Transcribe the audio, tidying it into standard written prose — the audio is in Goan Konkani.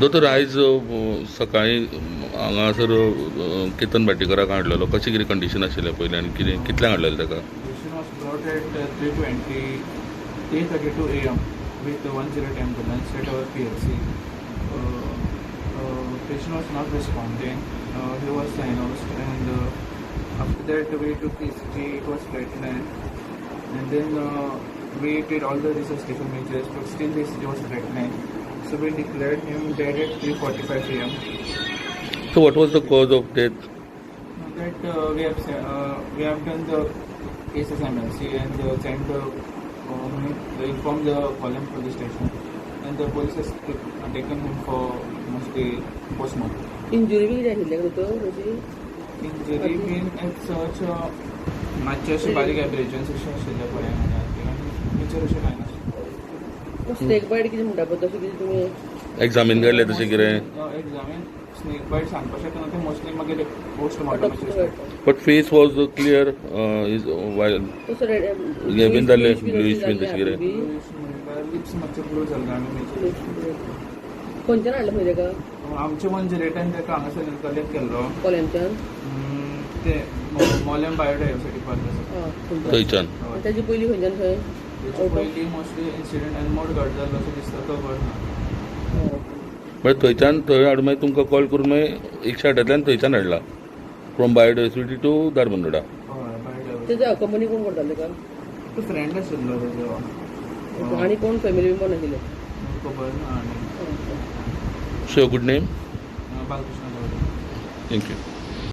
दोतोर, आयज सकाळीं हांगासर केतन भाटीकराक हाडलेलो. कशें कितें कंडिशन आशिल्लें पयलीं आनी कितें कितल्यांक हाडलेलें ताका? Patient was brought at 3:20, 3:32 a.m. with the 108 ambulance at our PHC. Patient was not responding. He was cyanosed, and after that we took ECG. It was flatline, and then we did all the resuscitation measures, but still the ECG was flatline. So we declared him dead at 3:45 a.m. So what was the cause of death? That we have done the cases MLC and sent the informed the Collem police station, and the police has taken him for mostly postmortem. Injury बी कितें आशिल्लें दोतोर अशी? Injury been as such, मातशे अशे बारीक एब्रेजन्स अशें आशिल्ले पळय आनी मेजर अशें कांय नाशिल्लें. स्नेक बायट कितें म्हणटा पळय, तशें कितें तुमी एग्जामीन केल्लें तशें कितें? एग्जामीन स्नेक बायट सांगपाक शकना ते, मोस्टली मागीर postmortem. But face was clear is while तसो हें बीन जाल्लें, bluish बीन तशें कितें? म्हणल्यार लिप्स मातशे ब्लू जाल्ले आनी मेजर. खंयच्यान हाडलें खंय ताका? आमचे 108न ताका हांगासर कलेक्ट केल्लो. कोलेमच्यान? ते मोलेम बायोडायवर्सिटी पार्क आसा. आं. थंयच्यान. हय. ताजे पयलीं खंयच्यान खंय? तेचे पयलीं मोस्टली इन्सिडंट अनमोड घट जाल्लो असो दिसता, खबर ना. मागीर थंयच्यान थंय हाडून मागीर तुमकां कॉल करून मागीर 108तल्यान थंयच्यान हाडला, फ्रॉम बायोडायवर्सिटी टू धारबांदोडा. हय, बायोडायवर्सिटी. तेजे कंपनी कोण करताले ताका? तो फ्रेंड आशिल्लो तेजो. आनी कोण फॅमिली मेंबर नाशिल्ले? खबर ना आनी. So good name? Balkrishna Gawade. Thank you.